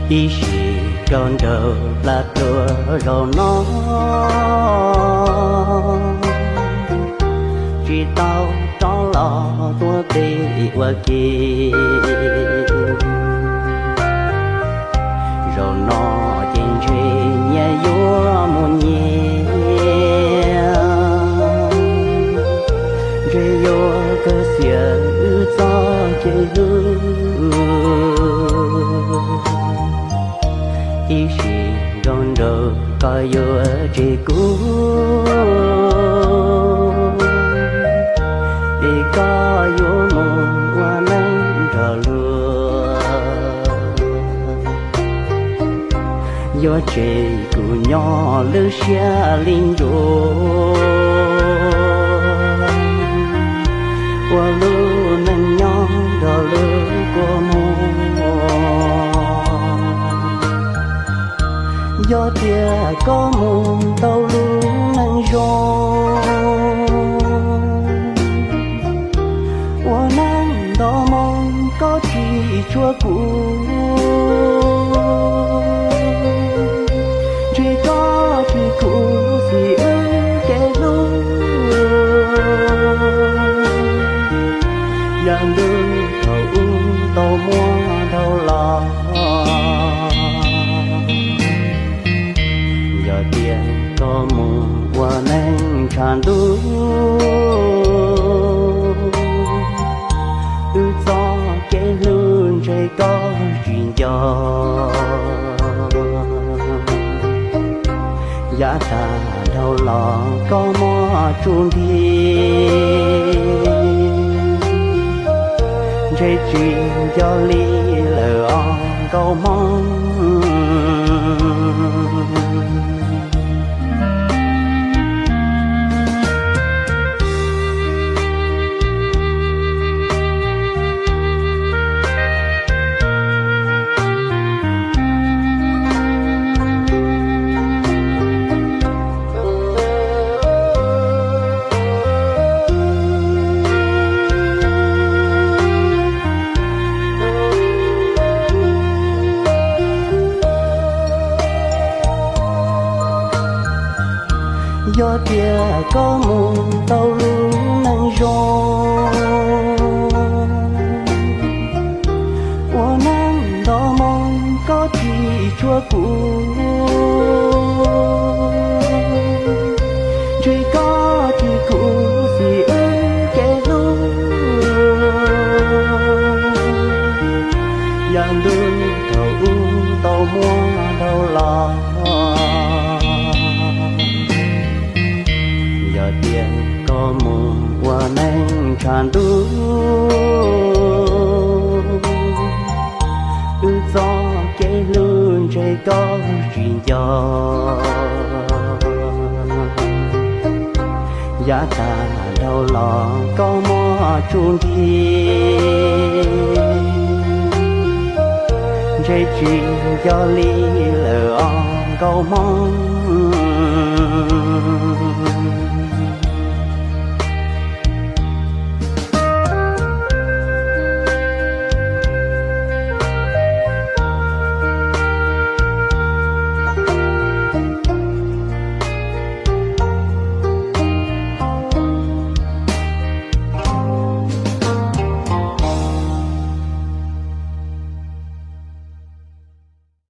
Ib sim nrog nraug plas pluag zaum no, tsis tau rov los tuav tes ua ke. Zaum no ces ntshe nyias yuav mus nyias, ntshe yuav kawg xiam wb txoj kev hlub. Ib sim nrog nraug koj yuav tseg kuv, es koj yuav mus ua neej nrog luag. Yuav tseg kuv nyob lub siab li ntsuav, ua lub neej nyob nrog lub kua muag. Yog tias koj mus tau lub neej zoo, ua neej nto moo koj tsis tshua kuv, ntshe koj tsis khuv xim wb kev hlub. Yam ntuj thaum ub tau muab dhau los, yog tias koj mus ua neej tshav ntuj, wb txoj kev hlub ntshe koj tsis nco. Yav tas dhau los koj muab tsuj nthi, ntshe tsis nco li lawm os nkauj Hmoob. Yog tias koj mus tau lub neej zoo, ua neej nto moo koj tsis tshua kuv, ntshe koj tsis khuv xim wb kev hlub. Yam ntuj thaum ub tau muab dhau los, yog tias koj mus ua neej tshav ntuj, wb txoj kev hlub ntshe koj tsis nco. Yav tas dhau los koj muab tsuj nthi, ntshe tsis nco li lawm os nkauj Hmoob.